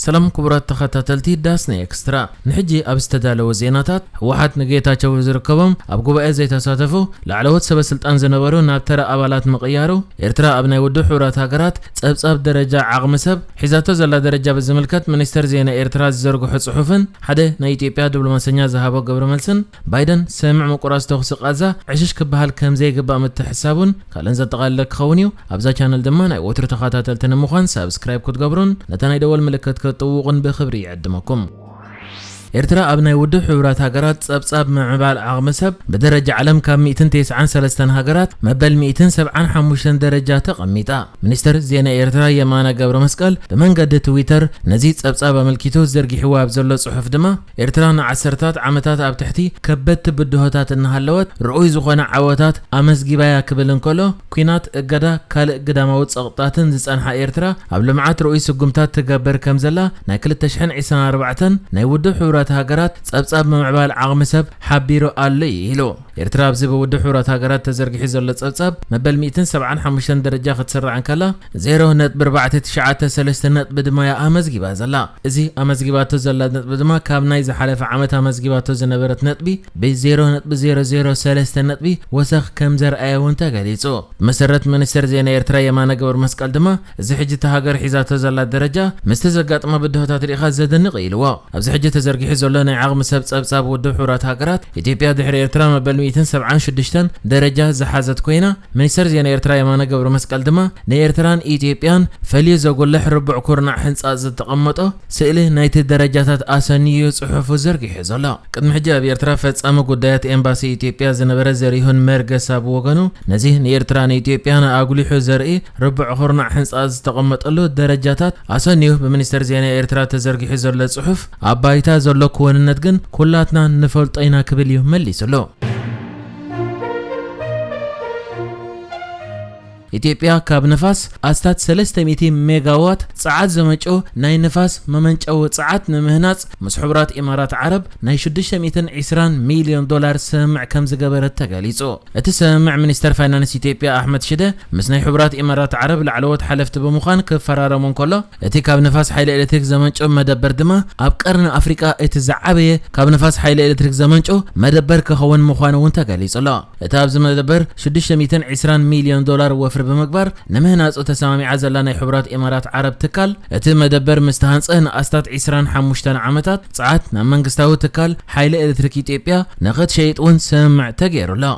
ሰላም ክቡራት ተኸታተልቲ ዳስና ኤክስትራ፣ ንሕጂ ኣብ ዝተዳለወ ዜናታት፣ ህወሓት ንጌታቸው ዝርከቦም ኣብ ጉባኤ ዘይተሳተፉ ላዕለዎት ሰበ ስልጣን ዝነበሩ ናብ ተራ ኣባላት ምቕያሩ፣ ኤርትራ ኣብ ናይ ውድብ ሕቡራት ሃገራት ጸብጻብ ደረጃ ዓቕሚ ሰብ ሒዛቶ ዘላ ደረጃ ብዝምልከት ሚኒስተር ዜና ኤርትራ ዝዘርግሖ ጽሑፍን ሓደ ናይ ኢትዮጵያ ዲፕሎማሰኛ ዝሃቦ ግብረ መልስን፣ ባይደን ስምምዕ ምቁራጽ ተኹሲ ቃዛ ዕሽሽ ክበሃል ከም ዘይግባእ ምትሕስሳቡን ካልእን ዘጠቓለለ ክኸውን እዩ። ኣብዛ ቻነል ድማ ናይ ወትሩ ተኸታተልቲ ንምዃን ሳብስክራይብ ክትገብሩን ነታ ናይ ደወል ምልክት ክትጥውቑን ብኽብሪ ይዕድመኩም። ኤርትራ ኣብ ናይ ውድብ ሕቡራት ሃገራት ጸብጻብ ምዕባል ዓቕሚ ሰብ ብደረጃ ዓለም ካብ ሚእትን ተስዓን ሰለስተን ሃገራት መበል ሚእትን ሰብዓን ሓሙሽተን ደረጃ ተቐሚጣ። ሚኒስተር ዜና ኤርትራ የማነ ገብረ መስቀል ብመንገዲ ትዊተር ነዚ ጸብጻብ ኣመልኪቱ ዘርጊሕዎ ኣብ ዘሎ ጽሑፍ ድማ፣ ኤርትራ ንዓሰርታት ዓመታት ኣብ ትሕቲ ከበድቲ ብድሆታት እናሃለወት ርኡይ ዝኾነ ዓወታት ኣመዝጊባ'ያ ክብል እንከሎ፣ ኲናት፣ እገዳ፣ ካልእ ግዳማዊ ጸቕጥታትን ዝጸንሓ ኤርትራ ኣብ ልምዓት ርኡይ ስጉምታት ትገብር ከም ዘላ ናይ ክልተ ሽሕን ዕስራን ኣርባዕተን ናይ ውድብ ሕቡራት ሃገራት ጸብጻብ ምምዕባል ዓቕሚ ሰብ ሓቢሩ ኣሎ እዩ ኢሉ። ኤርትራ ኣብዚ ብውድብ ሕቡራት ሃገራት ተዘርጊሑ ዘሎ ጸብጻብ መበል ሚእትን ሰብዓን ሓሙሽተን ደረጃ ክትስራዕ እንከላ፣ ዜሮ ነጥቢ ኣርባዕተ ትሽዓተ ሰለስተ ነጥቢ ድማ እያ ኣመዝጊባ ዘላ። እዚ ኣመዝጊባቶ ዘላ ነጥቢ ድማ ካብ ናይ ዝሓለፈ ዓመት ኣመዝጊባቶ ዝነበረት ነጥቢ ብ ዜሮ ነጥቢ ዜሮ ዜሮ ሰለስተ ነጥቢ ወሰኽ ከም ዘርኣየ እውን ተገሊጹ። ብመሰረት ሚኒስተር ዜና ኤርትራ የማነ ገብረ መስቀል ድማ፣ እዚ ሕጂ እታ ሃገር ሒዛቶ ዘላ ደረጃ ምስቲ ዘጋጥማ ብድሆታት ርኢኻ ዘደንቕ እዩ ኢልዎ። ኣብዚ ሕጂ ተዘርጊሑ ዘሎ ናይ ዓቕሚ ሰብ ጸብጻብ ውድብ ሕቡራት ሃገራት፣ ኢትዮጵያ ድሕሪ ኤርትራ መበል ሚእትን ሰብዓን ሽዱሽተን ደረጃ ዝሓዘት ኮይና፣ ሚኒስተር ዜና ኤርትራ የማነ ገብረ መስቀል ድማ፣ ንኤርትራን ኢትዮጵያን ፈልዩ ዘጉልሕ ርቡዕ ኩርናዕ ሕንጻጽ ዝተቐመጦ ስእሊ ናይቲ ደረጃታት ኣሰንዩ ጽሑፉ ዘርጊሑ ዘሎ። ቅድሚ ሕጂ ኣብ ኤርትራ ፈጻሚ ጉዳያት ኤምባሲ ኢትዮጵያ ዝነበረ ዘሪሁን መርገሳ ብወገኑ፣ ነዚ ንኤርትራን ኢትዮጵያን ኣጉሊሑ ዘርኢ ርቡዕ ኩርናዕ ሕንጻጽ ዝተቐመጠሉ ደረጃታት ኣሰንዩ ብሚኒስተር ዜና ኤርትራ ተዘርጊሑ ዘሎ ጽሑፍ፣ ኣብ ባይታ ዘሎ ክውንነት ግን ኩላትና ንፈልጦ ኢና ክብል እዩ መሊሱሉ። ኢትዮጵያ ካብ ንፋስ ኣስታት ሰለስተ ሚእቲ ሜጋዋት ጸዓት ዘመንጨው ናይ ንፋስ መመንጨዊ ጸዓት ንምህናጽ ምስ ሕቡራት ኢማራት ዓረብ ናይ ሽዱሽተ ሚእትን ዕስራን ሚልዮን ዶላር ስምምዕ ከም ዝገበረት ተገሊጹ። እቲ ስምምዕ ሚኒስተር ፋይናንስ ኢትዮጵያ ኣሕመድ ሽደ ምስ ናይ ሕቡራት ኢማራት ዓረብ ላዕለዎት ሓለፍቲ ብምዃን ክፈራረሙ እንከሎ፣ እቲ ካብ ንፋስ ሓይሊ ኤሌክትሪክ ዘመንጨው መደበር ድማ ኣብ ቀርኒ ኣፍሪቃ እቲ ዝዓበየ ካብ ንፋስ ሓይሊ ኤሌክትሪክ ዘመንጨው መደበር ክኸውን ምዃኑ እውን ተገሊጹ ኣሎ። እቲ ኣብዚ መደበር ሽዱሽተ ሚእትን ዕስራን ሚልዮን ዶላር ወፍሪ ብምግባር ንምህናጹ ተሰማሚዓ ዘላ ናይ ሕቡራት ኢማራት ዓረብ ትካል፣ እቲ መደበር ምስ ተሃንጸ ንኣስታት ዕስራን ሓሙሽተን ዓመታት ጸዓት ናብ መንግስታዊ ትካል ሓይሊ ኤሌክትሪክ ኢትዮጵያ ንኽትሸይጥ እውን ስምምዕ ተገይሩ ኣሎ።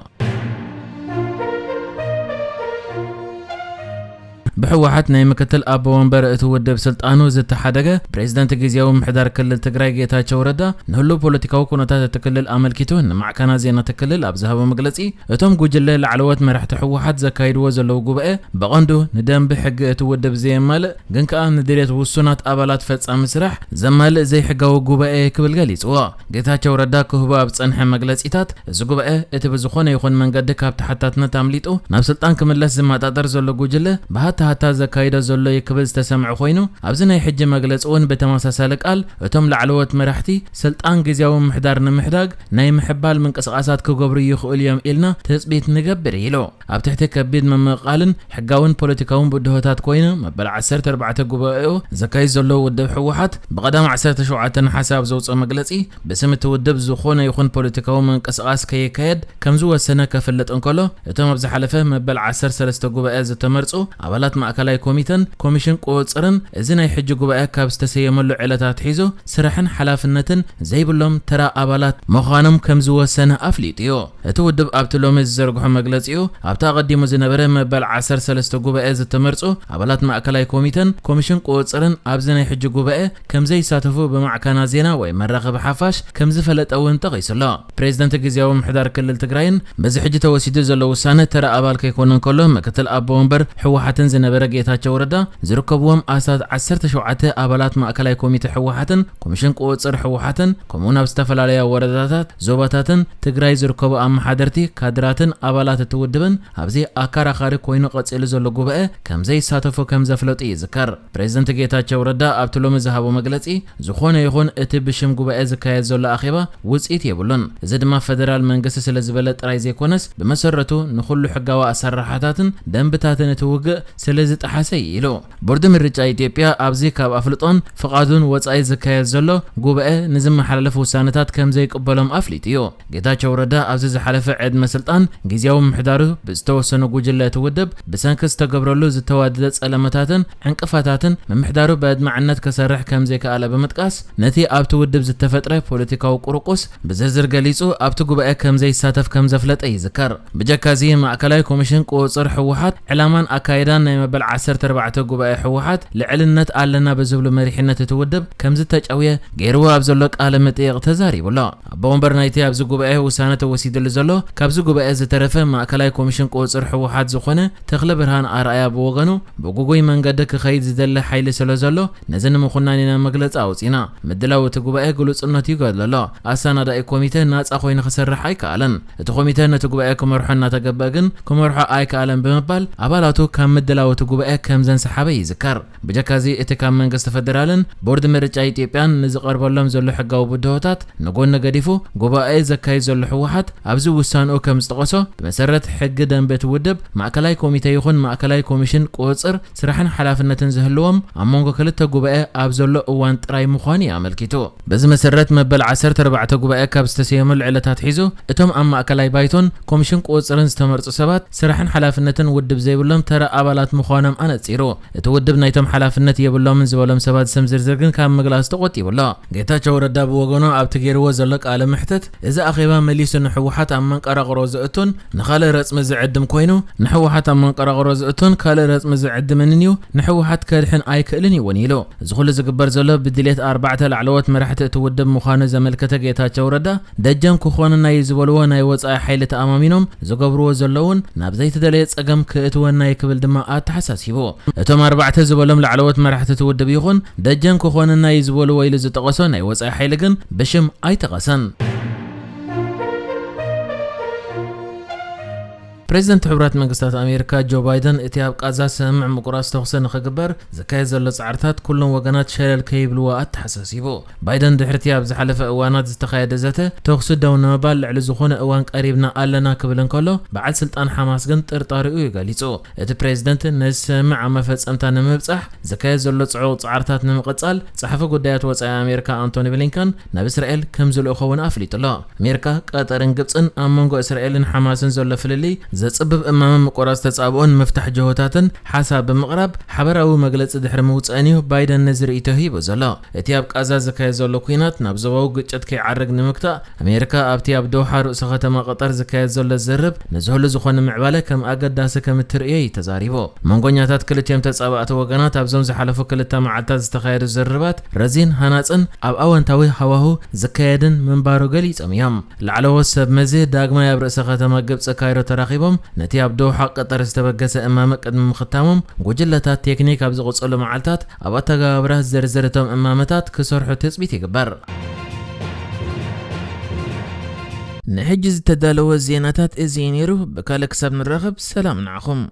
ብህወሓት ናይ ምክትል ኣቦ ወንበር እቲ ውድብ ስልጣኑ ዝተሓደገ ፕሬዝደንት ግዝያዊ ምምሕዳር ክልል ትግራይ ጌታቸው ረዳ ንህሉው ፖለቲካዊ ኩነታት እቲ ክልል ኣመልኪቱ ንማዕከናት ዜና እቲ ክልል ኣብ ዝሃቦ መግለጺ፣ እቶም ጉጅለ ላዕለዎት መራሕቲ ህወሓት ዘካይድዎ ዘለዉ ጉባኤ ብቐንዱ ንደንቢ ሕጊ እቲ ውድብ ዘየማልእ ግን ከኣ ንድሌት ውሱናት ኣባላት ፈጻሚ ስራሕ ዘማልእ ዘይሕጋዊ ጉባኤ ክብል ገሊጽዎ። ጌታቸው ረዳ ክህቦ ኣብ ጸንሐ መግለጺታት፣ እዚ ጉባኤ እቲ ብዝኾነ ይኹን መንገዲ ካብ ተሓታትነት ኣምሊጡ ናብ ስልጣን ክምለስ ዝመጣጠር ዘሎ ጉጅለ ብሃታ ሃታ ዘካይዶ ዘሎ እዩ ክብል ዝተሰምዐ ኮይኑ፣ ኣብዚ ናይ ሕጂ መግለጺ እውን ብተመሳሳሊ ቃል፣ እቶም ላዕለዎት መራሕቲ ስልጣን ግዝያዊ ምምሕዳር ንምሕዳግ ናይ ምሕባል ምንቅስቓሳት ክገብሩ ይኽእሉ እዮም ኢልና ትጽቢት ንገብር ኢሉ። ኣብ ትሕቲ ከቢድ ምምቕቓልን ሕጋውን ፖለቲካውን ብድሆታት ኮይኑ፣ መበል ዓሰርተ ኣርባዕተ ጉባኤኡ ዘካይድ ዘሎ ውድብ ህወሓት ብቐዳም ዓሰርተ ሸውዓተ ነሓሰ ኣብ ዘውፅኦ መግለፂ፣ ብስም እቲ ውድብ ዝኾነ ይኹን ፖለቲካዊ ምንቅስቓስ ከይካየድ ከም ዝወሰነ ከፍልጥ እንከሎ፣ እቶም ኣብ ዝሓለፈ መበል ዓሰርተ ሰለስተ ጉባኤ ዝተመርፁ ኣባላት ማእከላይ ኮሚተን ኮሚሽን ቁፅፅርን እዚ ናይ ሕጂ ጉባኤ ካብ ዝተሰየመሉ ዕለት ኣትሒዙ ስራሕን ሓላፍነትን ዘይብሎም ተራ ኣባላት ምዃኖም ከም ዝወሰነ ኣፍሊጡ እዩ። እቲ ውድብ ኣብቲ ሎሚ ዝዘርግሖ መግለጺኡ፣ ኣብቲ ኣቐዲሙ ዝነበረ መበል ዓሰርተ ሰለስተ ጉባኤ ዝተመርጹ ኣባላት ማእከላይ ኮሚተን ኮሚሽን ቁጽጽርን ኣብዚ ናይ ሕጂ ጉባኤ ከም ዘይሳተፉ ብማዕከናት ዜና ወይ መራኸቢ ሓፋሽ ከም ዝፈለጠ እውን ጠቒሱ ኣሎ። ፕሬዝደንት ግዝያዊ ምምሕዳር ክልል ትግራይን በዚ ሕጂ ተወሲዱ ዘሎ ውሳነ ተራ ኣባል ከይኮነ እንከሎ፣ ምክትል ኣቦ ወንበር ህወሓትን ዝነበረ ጌታቸው ረዳ ዝርከብዎም ኣስታት ዓሰርተ ሸውዓተ ኣባላት ማእከላይ ኮሚተ ህወሓትን ኮሚሽን ቁጽጽር ህወሓትን ከምኡውን ኣብ ዝተፈላለያ ወረዳታት፣ ዞባታትን ትግራይ ዝርከቡ ኣመሓደርቲ፣ ካድራትን ኣባላት እቲ ውድብን ኣብዚ ኣከራኻሪ ኮይኑ ቀጺሉ ዘሎ ጉባኤ ከም ዘይሳተፉ ከም ዘፍለጡ ይዝከር። ፕሬዝደንት ጌታቸው ረዳ ኣብቲ ሎሚ ዝሃቦ መግለጺ፣ ዝኾነ ይኹን እቲ ብሽም ጉባኤ ዝካየድ ዘሎ ኣኼባ ውጽኢት የብሉን። እዚ ድማ ፈደራል መንግስቲ ስለ ዝበለ ጥራይ ዘይኮነስ፣ ብመሰረቱ ንኹሉ ሕጋዊ ኣሰራርሓታትን ደንብታትን እቲ ውግእ ዝጠሓሰ እዩ ኢሉ። ቦርድ ምርጫ ኢትዮጵያ ኣብዚ ካብ ኣፍልጦን ፍቓዱን ወጻኢ ዝካየድ ዘሎ ጉባኤ ንዝመሓላለፉ ውሳነታት ከም ዘይቅበሎም ኣፍሊጡ እዩ። ጌታቸው ረዳ ኣብዚ ዝሓለፈ ዕድመ ስልጣን ግዜያዊ ምምሕዳሩ ብዝተወሰኑ ጉጅለ እቲ ውድብ ብሰንኪ ዝተገብረሉ ዝተዋደደ ጸለመታትን ዕንቅፋታትን ምምሕዳሩ ብኣድማዕነት ክሰርሕ ከም ዘይከኣለ ብምጥቃስ፣ ነቲ ኣብቲ ውድብ ዝተፈጥረ ፖለቲካዊ ቁርቁስ ብዝርዝር ገሊጹ ኣብቲ ጉባኤ ከም ዘይሳተፍ ከም ዘፍለጠ ይዝከር። ብጀካዚ ማእከላይ ኮሚሽን ቁጽጽር ህወሓት ዕላማን ኣካይዳን ናይ መበል ዓሰርተ ኣርባዕተ ጉባኤ ህወሓት ልዕልነት ኣለና ብዝብሉ መሪሕነት እቲ ውድብ ከም ዝተጨውየ ገይርዎ ኣብ ዘሎ ቃለ መጠይቕ ተዛሪቡ ኣሎ። ኣቦ ወንበር ናይቲ ኣብዚ ጉባኤ ውሳነ ተወሲድሉ ዘሎ ካብዚ ጉባኤ ዝተረፈ ማእከላይ ኮሚሽን ቁጽጽር ህወሓት ዝኾነ ተኽለ ብርሃን ኣርኣያ ብወገኑ ብጉጉይ መንገዲ ክኸይድ ዝደሊ ሓይሊ ስለ ዘሎ ነዚ ንምኹናን ኢና መግለጺ ኣውጺና። ምድላው እቲ ጉባኤ ግሉጽነት ይጎድሎ ኣሎ። ኣሰናዳኢ ኮሚተ ናጻ ኮይኑ ክሰርሕ ኣይከኣለን። እቲ ኮሚተ ነቲ ጉባኤ ክመርሖ እናተገበአ ግን ክመርሖ ኣይከኣለን ብምባል ኣባላቱ ካብ ምድላው እቲ ጉባኤ ከም ዘንሰሓበ ይዝከር። ብጀካዚ እቲ ካብ መንግስቲ ፈደራልን ቦርድ ምርጫ ኢትዮጵያን ንዝቐርበሎም ዘሎ ሕጋዊ ብድሆታት ንጎኒ ገዲፉ ጉባኤ ዘካይድ ዘሎ ህወሓት ኣብዚ ውሳንኡ ከም ዝጠቐሶ ብመሰረት ሕጊ ደንቢ እቲ ውድብ ማእከላይ ኮሚተ ይኹን ማእከላይ ኮሚሽን ቁጽጽር ስራሕን ሓላፍነትን ዝህልዎም ኣብ መንጎ ክልተ ጉባኤ ኣብ ዘሎ እዋን ጥራይ ምዃኑ እዩ ኣመልኪቱ። በዚ መሰረት መበል ዓሰርተ ኣርባዕተ ጉባኤ ካብ ዝተሰየመሉ ዕለት ኣትሒዙ እቶም ኣብ ማእከላይ ባይቶን ኮሚሽን ቁጽጽርን ዝተመርጹ ሰባት ስራሕን ሓላፍነትን ውድብ ዘይብሎም ተራ ኣባላት ምዃኖም ኣነጺሩ። እቲ ውድብ ናይቶም ሓላፍነት የብሎምን ዝበሎም ሰባት ስም ዝርዝር ግን ካብ ምግላጽ ተቖጢቡ ኣሎ። ጌታቸው ረዳ ብወገኑ ኣብቲ ገይርዎ ዘሎ ቃለ መሕተት እዚ ኣኼባ መሊሱ ንህወሓት ኣብ መንቀራቕሮ ዘእቱን ንኻልእ ረጽሚ ዝዕድም ኮይኑ ንህወሓት ኣብ መንቀራቕሮ ዘእቱን ካልእ ረጽሚ ዝዕድምንን እዩ፣ ንህወሓት ከድሕን ኣይክእልን እዩ እውን ኢሉ። እዚ ኩሉ ዝግበር ዘሎ ብድሌት ኣርባዕተ ላዕለዎት መራሕቲ እቲ ውድብ ምዃኑ ዘመልከተ ጌታቸው ረዳ ደጀን ክኾንና እዩ ዝበልዎ ናይ ወጻኢ ሓይሊ ተኣማሚኖም ዝገብርዎ ዘለውን ናብ ዘይተደለየ ጸገም ክእትወና እዩ ክብል ድማ ኣተሓሳሲቡ። እቶም ኣርባዕተ ዝበሎም ላዕለዎት መራሕቲ እቲ ውድብ ይኹን ደጀን ክኾንና እዩ ዝበልዎ ኢሉ ዝጠቐሶ ናይ ወጻኢ ሓይሊ ግን ብሽም ኣይጠቐሰን። ፕሬዚደንት ሕቡራት መንግስታት ኣሜሪካ ጆ ባይደን እቲ ኣብ ቃዛ ስምምዕ ምቁራጽ ተኹሲ ንኽግበር ዝካየድ ዘሎ ጻዕርታት ኩሎም ወገናት ሸለል ከይብልዎ ኣተሓሳሲቡ። ባይደን ድሕርቲ ኣብ ዝሓለፈ እዋናት ዝተኻየደ ዘተ ተኹሲ ደው ንምባል ልዕሊ ዝኾነ እዋን ቀሪብና ኣለና ክብል እንከሎ፣ በዓል ስልጣን ሓማስ ግን ጥርጣሬኡ እዩ ገሊጹ። እቲ ፕሬዚደንት ነዚ ስምምዕ ኣብ መፈጸምታ ንምብጻሕ ዝካየድ ዘሎ ጽዑቕ ጻዕርታት ንምቕጻል ጸሓፊ ጉዳያት ወጻኢ ኣሜሪካ ኣንቶኒ ብሊንከን ናብ እስራኤል ከም ዝልእኾ እውን ኣፍሊጡ ኣሎ። ኣሜሪካ፣ ቀጠርን ግብጽን ኣብ መንጎ እስራኤልን ሓማስን ዘሎ ፍልልይ ዘጽብብ እማመ ምቁራጽ ተጻብኦን ምፍታሕ ጅሆታትን ሓሳብ ብምቕራብ ሓበራዊ መግለጺ ድሕሪ ምውጻእን እዩ ባይደን ነዚ ርእይቶ ሂቡ ዘሎ። እቲ ኣብ ቃዛ ዝካየድ ዘሎ ኲናት ናብ ዞባዊ ግጭት ከይዓርግ ንምግታእ ኣሜሪካ ኣብቲ ኣብ ዶሓ ርእሰ ከተማ ቀጠር ዝካየድ ዘሎ ዝርብ ነዚ ህሉ ዝኾነ ምዕባለ ከም ኣገዳሲ ከም እትርእዮ እዩ ተዛሪቡ። መንጎኛታት ክልቲኦም ተጻባእቲ ወገናት ኣብዞም ዝሓለፉ ክልተ መዓልታት ዝተኻየዱ ዝርባት ረዚን ሃናጽን ኣብ ኣወንታዊ ሃዋሁ ዝካየድን ምንባሩ ገሊጾም እዮም። ላዕለዎት ሰብ መዚ ዳግማይ ኣብ ርእሰ ከተማ ግብጺ ካይሮ ተራኺቦም ነቲ ኣብ ዶሓ ቀጠር ዝተበገሰ እማመ ቅድሚ ምኽታሞም ጉጅለታት ቴክኒክ ኣብ ዝቕጽሉ መዓልታት ኣብ ኣተገባብራ ዝርዝር እቶም እማመታት ክሰርሑ ትጽቢት ይግበር። ንሕጂ ዝተዳለወ ዜናታት እዚ እዩ ነይሩ። ብካልእ ክሳብ ንራኸብ ሰላም ንዓኹም።